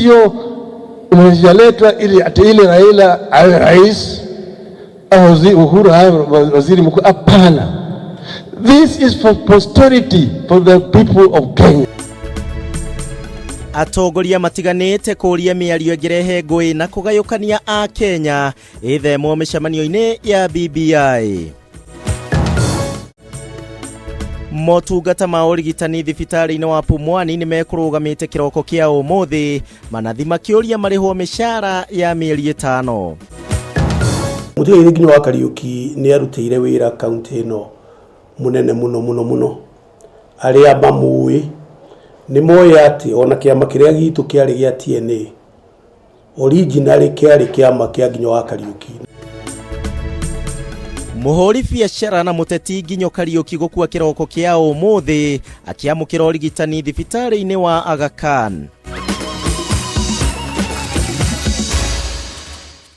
sio inaletwa ili ati ile Raila awe rais au Uhuru awe waziri mkuu. Hapana, this is for posterity, for the people of Kenya. Atongoria matiganĩte kũria mĩario ĩngĩrehe ngũĩ na kũgayũkania a Kenya ĩthemwo mĩcemanio-inĩ ya BBI. Motungata ma ũrigitani thibitarĩ-inĩ wa Pumwani nĩ mekũrũgamĩte kĩroko kĩa ũmũthĩ, manathi makĩũria marĩhwo mĩcara ya mĩeri ĩtano. Mũtigairĩ Nginyo wa Kariũki nĩ arutĩire wĩra kaunti ĩno mũnene mũno mũno mũno. Arĩa mamũĩ nĩ moĩ atĩ ona kĩama kĩrĩa gitũ kĩarĩ gĩa TNA originally kĩarĩ kĩama kĩa Nginyo wa Kariũki. Mũhũri biacara na mũteti Nginyo Kariũki gũkua kĩroko kĩa ũmũthĩ akĩamũkĩra ũrigitani thibitarĩ-inĩ wa Aga Khan.